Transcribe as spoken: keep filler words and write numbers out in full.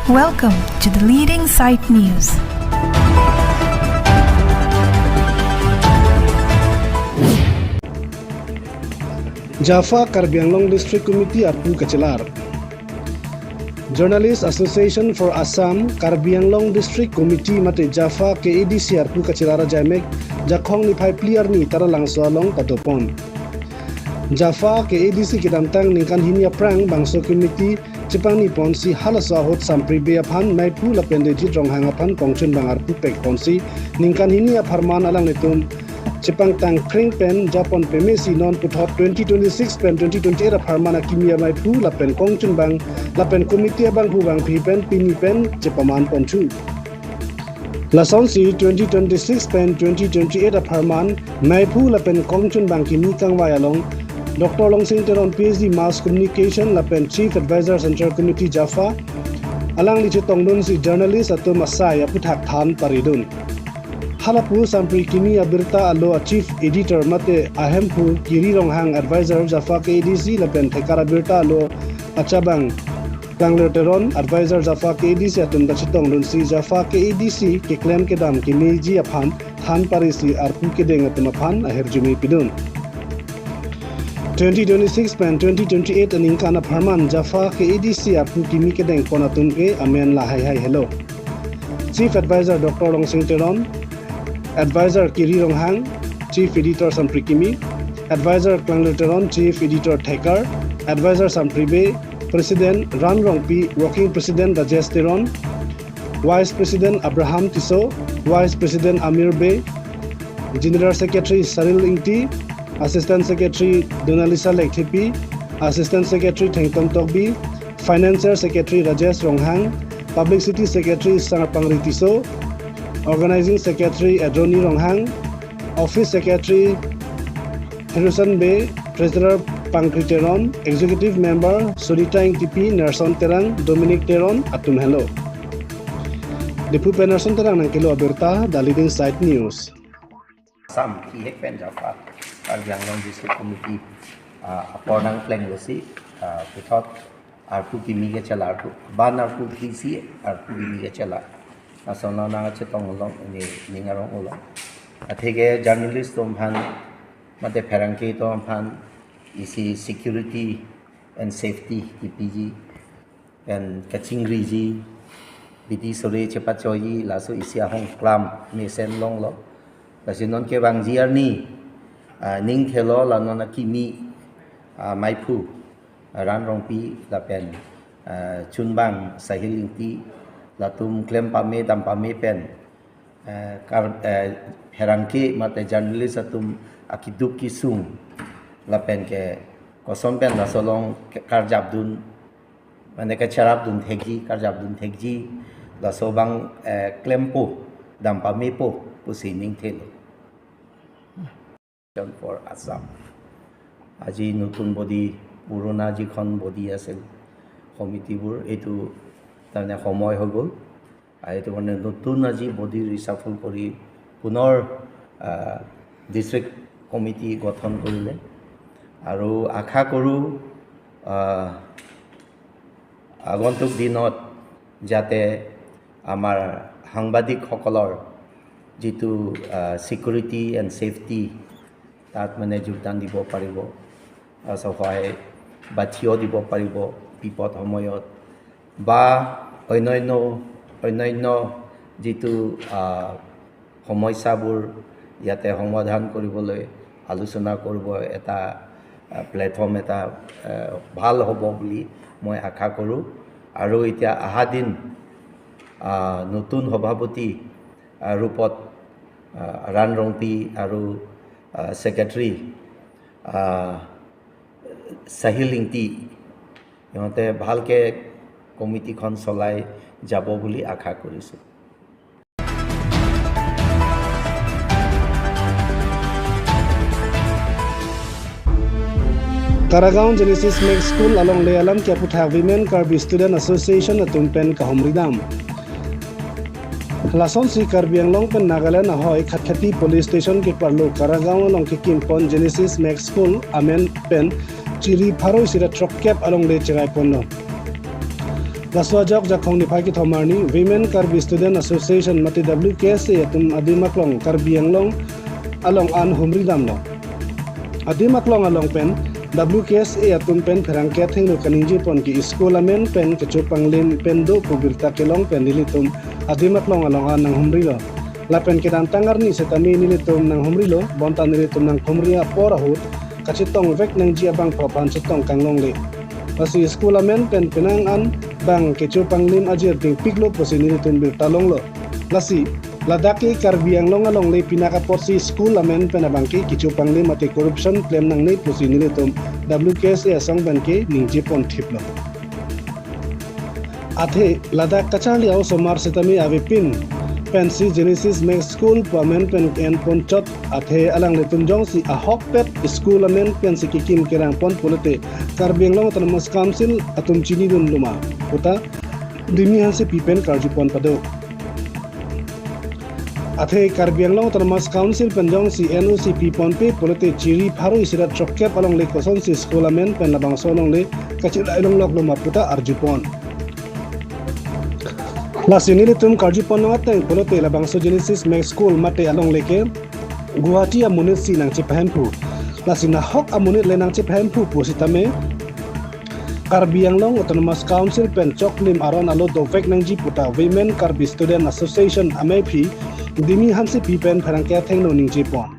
Welcome to the leading site news. JAFA Karbi Anglong District Committee arpu kachelar. Journalist Association for Assam Karbi Anglong District Committee mate JAFA K A D C arpu kachelar ajaimek Jakhong niphai phli arni Taralangso along padopon. JAFA K A D C kedamtang ningkan hini aphrang bangso committee chepangni ponsi halaso ahut Sampri Bey aphan maiphu lapen Dejit Ronghang aphan kongchunbang arpu pek ponsi ningkan hini apharman alanglitum chepangtang kreng pen japon pemesi non puthot twenty twenty-six pen twenty twenty-eight apharman akimi amaiphu lapen kongchunbang lapen committee abangphu bangphi pen pini pen chepaman ponthu. Lasonsi twenty twenty-six pen twenty twenty-eight apharman maiphu lapen kongchunbang kimi kangvai along Doctor Longsing Teron P H D Mass Communication lapen Chief Advisor Central Committee JAFA alangli chetongdunsi journalist atum asai aputhak than paridun. Halapu Sampri kimi abirta alo a Chief Editor mate ahemphu Kiri Ronghang Advisor JAFA K A D C lapen thekar abirta alo achabang Klangler Teron Advisor JAFA K A D C atum ta chetongdunsi JAFA K A D C keklem kedam kemeji aphan than parisi arpu kedeng atum aphan ahirjume pidun. Twenty twenty-six pen twenty twenty-eight aningkan apharman JAFA K A D C arpu kimi kedeng pon atum ke amen lahai hai helo. Chief Advisor Doctor Longsing Teron, Advisor Kiri Ronghang, Chief Editor Sampri Kimi, Advisor Klangler Teron, Chief Editor Thekar, Advisor Sampri Bey, President Ran Rongpi, Working President Rajesh Teron, Vice President Abraham Tisso, Vice President Amir Bey, General Secretary Saril Ingti, Assistant Secretary Donalisa Lekthepi, Assistant Secretary Thengtom Tokbi, Financial Secretary Rajesh Ronghang, Publicity Secretary Sarpangri Tisso, Organizing Secretary Adroni Ronghang, Office Secretary Harrison Bey, Treasurer Pangkri Teron, Executive Member Surita Ingtipi, Nelson Terang, Dominic Teron atum helo. Diphu pen Nelson Terang nangkelo abirta, The Leading Site News. Assam kihek pen JAFA Karbi Anglong District Committee, ah, apor nangplenglosi, ah, puthot arpu kimi kechelar arpu, ban arpu kisi arpu kimi kechelar. Lason nangchetong along ini ning arong along. Atheke journalist atum aphan mate pherangke atum aphan isi security and safety kipiji pen kachingriji, bidi sore chepachoiji, laso isi ahong klam mesen longlo. Lasi non kevangji arni, ah, ning thelo la non akimi, ah, maiphu, ah, Ran Rongpi lapen, ah, chunbang Sahil Ingti, latum klem pame dam pame pen, eh, kar, eh, pherangke mate journalist atum akeduk kesung lapen ke koson pen laso along ke karjapdun, mane kecherapdun thekji, karjapdun thekji, laso abang, eh, klempo, dam pamepo pusi ning thelo. For Assam. আজি নতুন বডি, পুৰণা যিখন বডি আছিল কমিটিবোৰ, এইটো তাৰমানে সময় হৈ গ'ল। আৰু এইটো কাৰণে নতুন আজি বডি ৰিচাফল কৰি পুনৰ, আহ, ডিষ্ট্ৰিক্ট কমিটি গঠন কৰিলে। আৰু আশা কৰোঁ, আহ, আগন্তুক দিনত যাতে আমাৰ সাংবাদিকসকলৰ যিটো, আহ, ছিকিউৰিটি এণ্ড ছেফটি, তাত মানে যোগদান দিব পাৰিব, আহ, সহায় বা থিয় দিব পাৰিব বিপদ সময়ত বা অন্যান্য, অন্যান্য যিটো, আহ, সমস্যাবোৰ ইয়াতে সমাধান কৰিবলৈ আলোচনা কৰিব এটা, আহ, প্লেটফৰ্ম এটা, আহ, ভাল হ'ব বুলি মই আশা কৰোঁ। আৰু এতিয়া অহা দিন, আহ, নতুন সভাপতি, আহ, ৰূপত, আহ, ৰাণ ৰংপি আৰু, আহ, ছেক্ৰেটাৰী, আহ, চাহিল ইংতি, সিহঁতে ভালকে কমিটিখন চলাই যাব বুলি আশা কৰিছোঁ। Karagaon Genesis Max School along le alam ke aputhak Women Karbi Student Association atum pen kahumri dam. Lasonsi Karbi Anglong pen Nagaland ahoi Khatkhati Police Station keparlo Karagaon along kekim pon Genesis Max School amen pen chiri pharo isi ra throkkep along le cherai ponlo. Laso ajok Jakhong niphai kethom arni Women Karbi Student Association mate W K S A atum adim aklong Karbi Anglong along an humri damlo. Adim aklong along pen W K S A atum pen pherangke athengno kaningje pon ke school amen pen kecho panglim pen do pu birta kelong pen nelitum adim aklong along an nanghumrilo. Lapen kedamtang arni setame nelitum nanghumrilo, bonta nelitum nanghumri apor ahut kachetongvek nangji abangphu aphan chetong kanglongle. Lasi school amen pen penang an bang kecho panglim ajir dingpiklo pusi nelitum birta longlo. Lasi ladak ke Karbi Anglong alongle pinak apotsi school amen pen abang ke kecho panglim mate corruption klem nangne pusi nelitum W K S A asong pen ke ningje pon thiplo. Athe ladak kacharli a-osomar setame avepin pensi Genesis Max School pu amen pen en pon chot, athe alanglitum jongsi ahokpet school amen pensi kekim kerang pon pulote Karbi Anglong Autonomous Council atum chinidun loma puta Dimi Hansepi pen karju pon pado. Athe Karbi Anglong Autonomous Council pen jongsi N O C pi ponpe pulote chiri pharo isi ra throkkep alongle kosonsi school amen pen labangso alongle kachirai longlok loma puta arju pon. Lasi nelitum karju pon long ateng pulote labangso Genesis Max School mate alongle ke Guwahati amonit si nangchepahemphu. Lasi nahok amonit le nangchepahemphu pusitame Karbi Anglong Autonomous Council pen choklim aron alo dovek nangji puta Women Karbi Student Association amei aphi Dimi Hansepi pen pherangke athengno ningje pon.